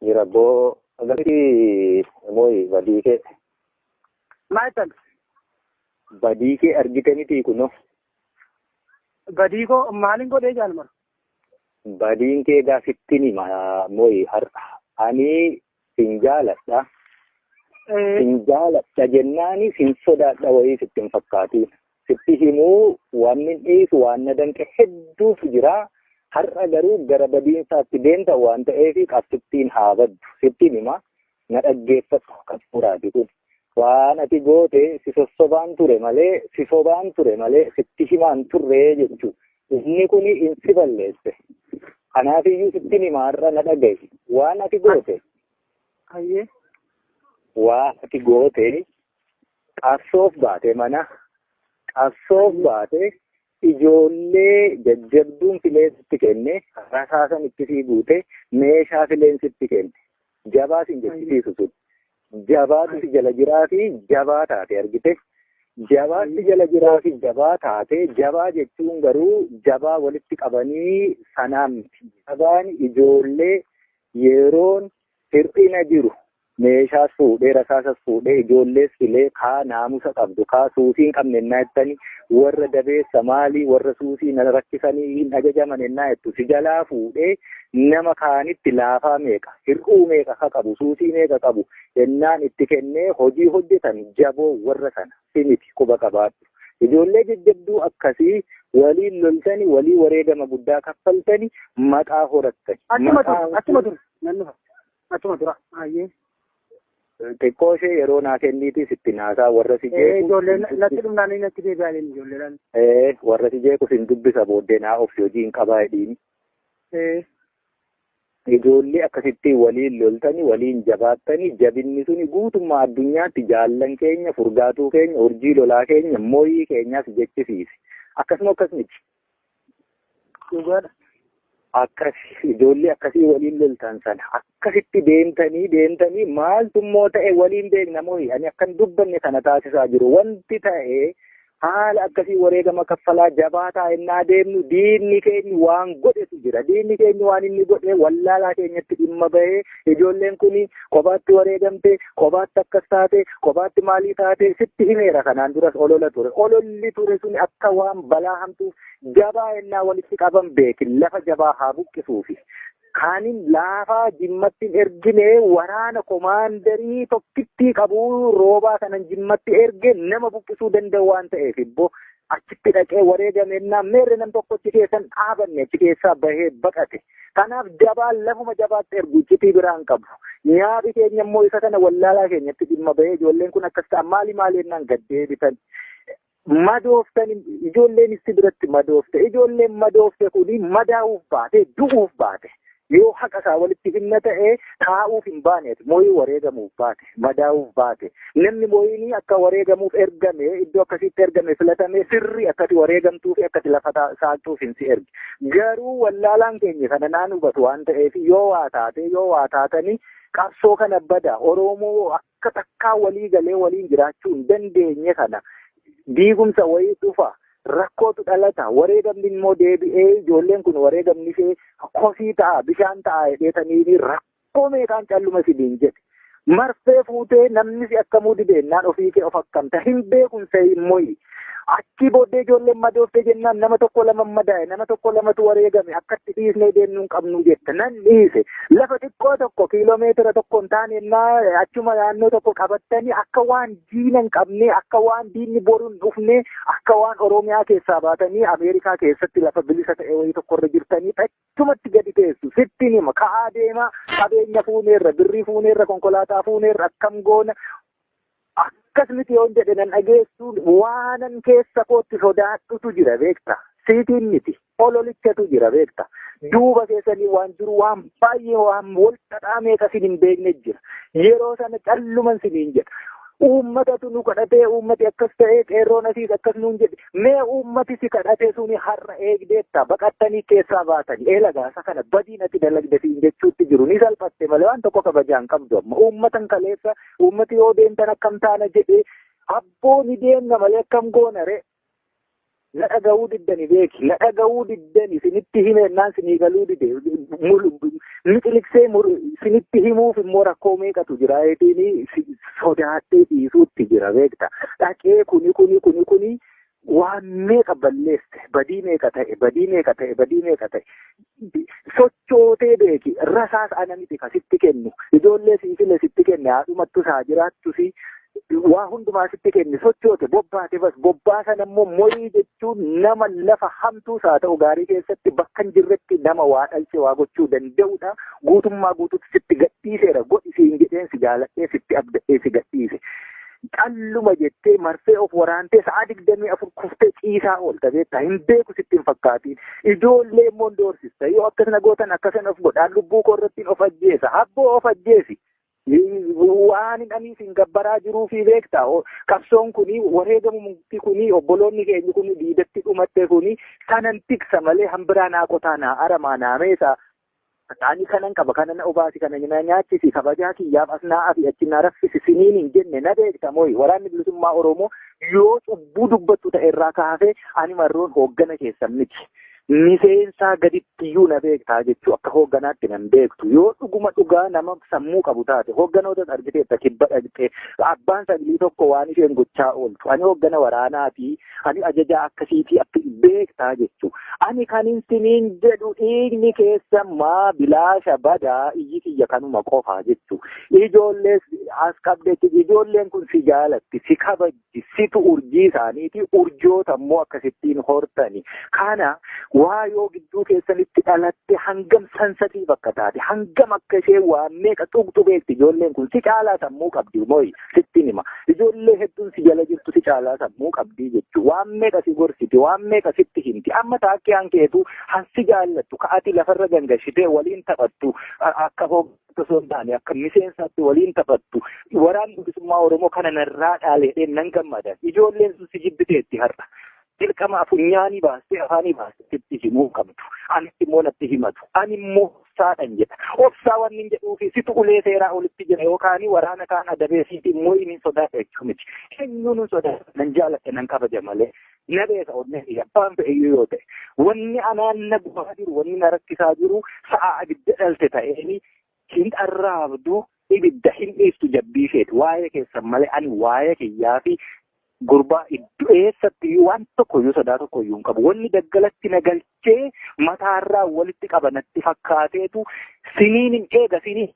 Jira boo agarri mooyi badii kee. Maal jettan? Badii kee argite miti kunoo. Badii koo maalin godhee jaalmar? Badiin kee gaafittiin hima mooyi har'a. Ani sin jaaladha. Sin jaaladha jennaani sin sodaadha wayii sitti hin fakkaatiin. Sitti himuu waan hin dhiisu waan na danqe hedduutu jira. Har'a garuu gara badiinsaatti deemta waan ta'eef qabsittiin haa baddu. Sittiin hima na dhaggeeffadhu qabsuuraati kun. Waan ati goote si sossobaan ture malee si sobaan ture malee sitti himaan turree jechuudha. Inni kun insi balleesse. Kanaafiyyuu sittiin hima har'a na dhaga'i. Waan ati goote. Hayyee. Waan ati goote qabsoof baate mana qabsoof baate ijoollee jajjabduun fileensitti kenne rasaasan itti sii guute meeshaa fileensitti kenne jabaa sin jechisiisu sun jabaatu si jala jiraa fi jabaa taate argite jabaatti jala jiraa fi jabaa taate jabaa jechuun garuu jabaa walitti qabanii sanaan miti jabaan ijoollee yeroon hir'ina jiru meeshaas fuudhee rasaasas fuudhee ijoollees filee kaa naamusa qabdu kaa suusii hin qabne ennaa jettanii warra dabeessa maalii warra suusii na rakkisanii hin ajajaman ennaa jettu si jalaa fuudhee nama kaanitti laafaa meeqa hir'uu meeqa ka qabu suusii meeqa qabu ennaan itti kennee hojii hojjetan jaboo warra sana si miti quba qabaadhu. Ijoollee jajjabduu akkasii waliin loltani walii wareegama guddaa kaffaltani maqaa horattani. Achuma dur achuma dur nan dhufa achuma dura hayyee. Xiqqoo ishee yeroo naa kenniitii sitti naasaa warra si jeequ. Ijoolleen natti dhumnaan natti deebi'aniin ijoolleedhaan. Warra si jeequ sin dubbisa booddee naa obsi hojii hin qabaa jedhiin. Ijoollee akkasitti waliin loltanii waliin jabaattanii jabinni suni guutummaa addunyaatti jaallan keenya furgaatuu keenya urjii lolaa keenya moyii keenyas jechisiise. Akkasuma akkas miti. Dhugaadha. Akkas ijoollee akkasii waliin loltan sana akkasitti deemtanii deemtanii maaltu immoo ta'e waliin beekna moyi ani akkan dubbanne kana taasisaa jiru wanti ta'e haala akkasii wareegama kaffalaa jabaa taa'ennaa deemnu diinni keenya waan godhetu jira diinni keenya waan inni godhe wallaalaa keenyatti dhimma bahee ijoolleen kun kophaatti wareegamte kophaatti akkas taate kophaatti maalii taate sitti himeera kanaan duras olola ture ololli ture sun akka waan balaa hamtuuf jabaa ennaa walitti qaban beekin lafa jabaa haa buqqisuufi. Kaanin laafaa jimmatti hin ergine waraana komaandarii tokkittii qabu roobaa kanan jimmatti erge nama buqqisuu danda'u waan ta'eef ibbo achitti dhaqee wareegamennaa meerre nam tokko achi keessan dhaabanne achi keessaa bahee baqate. Kanaaf jabaan lafuma jabaatti ergu iccitii biraan qabu. Nyaabi keenya immoo isa kana wallaalaa keenyatti dhimma bahee ijoolleen kun akkas ta'an maali maali jennaan gad deebitan. Madooftan ijoolleen itti biratti madoofte ijoolleen madoofte kuni madaa'uuf baate du'uuf baate yoo haqa isaa walitti himna ta'e taa'uuf hin baaneet mooyii wareegamuuf baate madaa'uuf baate namni mooyinii akka wareegamuuf ergame iddoo akkasitti ergame filatame sirrii akkati wareegamtuu fi akkati lafa saaltuuf hin si erge garuu wallaalaan keenya kana naan hubatu waan ta'eef yoo waa taate yoo waa taatanii qabsoo kana bada Oromoo akka takkaa walii galee waliin jiraachuu hin dandeenye kana diigumsa wayii dhufa rakkootu dhalata wareegamni immoo deebi'ee ijoolleen kun wareegamni ishee kosii ta'a bishaan ta'a jedheetanii rakkoo meeqaan calluma sidiin jedhe. Marfee fuutee namni si akkamuu dideennaan ofii kee of akkamta hin beekun seeyin moyi. Achii booddee ijoolleen madooftee jennaan nama tokko lama madaa'e nama tokko lamatu wareegame akkatti dhiisnee deemnuu hin qabnu jette nan dhiise lafa xiqqoo tokko kiiloomeetira tokko hin taane achuma naannoo tokko qabattanii akka waan diina hin qabne akka waan diinni boru hin dhufne akka waan Oromiyaa keessaa baatanii Ameerikaa keessatti lafa bilisa ta'e wayii tokkorra jirtanii achumatti gadi teessu sittiin hima ka'aa deemaa qabeenya fuuneerra birrii fuuneerra konkolaataa fuuneerra akkam goona akkas miti yoon jedhe nan dhageessu waanan keessa kootti sodaadhutu jira beekta siitiin miti ololichatu jira beekta duuba keessanii waan jiru waan baay'ee waan wal xaxaa meeqa sin hin beekne jira yeroo sana calluman siniin jedha uummatatu nu kadhatee uummati akkas ta'ee qeerroon asiis akkas nuun jedhe mee uummati si kadhatee suni har'a eegdeetta baqattanii keessaa baatanii eela gaasa kana badiin ati dalagde siin jechuutti jiru ni salphatte malee waan tokko kabajaan qabdu amma uummatan kaleessa uummati yoo deemtan akkam taana jedhee abboo ni deemna malee akkam goona ree. Na dhaga'uu diddani beeki. Na dhaga'uu diddani sinitti himeennaan sinii galuu dide. Miqiliqsee sinitti himuuf immoo rakkoo meeqatu jira jeetiin sodaadhee dhiisuutti jira beekta. Dhaqee kuni kuni kuni kuni waan meeqa balleesse, badii meeqa ta'e, badii meeqa ta'e, badii meeqa ta'e. Sochootee beeki. Rasaas ana miti ka sitti kennu. Ijoollee siifile sitti kenne, haadhumattus haa jiraattusi. Waa hundumaa sitti kenne, sochoote, bobbaate. Bas, bobbaa sana immoo moyii jechuun nama lafa hamtuus haa ta'u gaarii keessatti bakka hin jirretti nama waa dhalche waa gochuu danda'udha. Guutummaa guutuutti sitti gadhiiseera. Godhi siin jedheen, si jaaladhee, sitti abdadhee si gadhiise. Calluma jettee marfee of waraantee sa'a 24 kuftee ciisaa oolta beektaa, hin beeku sitti hin fakkaatiin. Ijoollee immoo doorsista. Yoo akkasana gootan akkasana of godhaan, lubbuu koo irratti of ajjeesa. Abboo, of ajjeesi. Waan hin ani isin gabbaraa jiruu fi beektaa, qabsoon kuni, wareegamumti kuni, obboloonni keenya kuni diidatti dhumatte kuni sanan tiksa malee hambiraa naa qotaa, naa aramaa, naa meesaa. Ani kanan qaba, kana na obaasi, kana na nyaachisi, kabajaa kiyyaaf as naa afi achi na raffisi siniin hin jenne, na beekta mooyi. Waraanni Bilisummaa Oromoo yoo cubbuu dubbattu ta'e irraa kaasee ani marroon hooggana keessan miti. Miseensaa gaditti iyyuu na beektaa jechuu, akka hoogganaatti nan beektu. Yoo dhuguma dhugaa nama sammuu qabu taate, hoogganoota argiteetta, kibba dhaqxee abbaan saglii tokko waan isheen gochaa ooltu. Ani hooggana waraanaatii, ani ajajaa akkasiitii akka beektaa jechuu. Ani kanin siniin jedhu, dhiigni keessa maa bilaasha badaa, iyyi kiyya kanuma qofaa jechuu. Ijoollee as qabdeetti, ijoolleen kun si jaalatti, si kabajji, situ urjii isaaniiti, urjoota immoo akkasittiin hortani. Kana waa yoo gidduu keessanitti dhalatte hangam sansatii bakka taate, hangam akka ishee waa meeqa tuqxu beekti. Ijoolleen kun si caalaa sammuu qabdi mooyi, sittin hima. Ijoollee hedduun si jala jirtu si caalaa sammuu qabdi jechuu. Waan meeqa si gorsiti, waan meeqa sitti himti. Amma taakkee hankeetu hansi jaallattu ka'ati lafarra gangashitee waliin taphattu, akka hooggantu osoo hin taane akka miseensaatti waliin taphattu. Waraanni Bilisummaa Oromoo kana narraa dhaaleedheen nan gammada. Ijoolleen sun si jibbiteetti har'a. Dirqama funyaanii baastee afaanii baastee sitti himuu qabdu. Anitti immoo natti himatu. Ani immoo obsaadhan jedha. Obsaa wanni hin jedhuufi situ ulee seeraa olitti jira yookaan waraana kaan adabee siiti immoo inni sodaadha jechuu miti. Eenyuun hin sodaadha, nan jaaladha, nan kabaja malee. Na beeka onnee fi abbaan fe'iyyuu yoo ta'e. Wanni anaan na gubaa jiru, wanni na rakkisaa jiru, sa'a abidda dhalte ta'eeni hin dharraabdu, ibidda hin dhiiftu jabbii isheeti. Waa'ee keessan malee ani waa'ee kiyyaa fi gurbaa iddoo eessatti iyyuu waan tokko iyyuu sodaa tokko iyyuu hin qabu. Wanni daggalatti na galchee mataarraa walitti qaba natti fakkaateetu siniin hin eega siniin.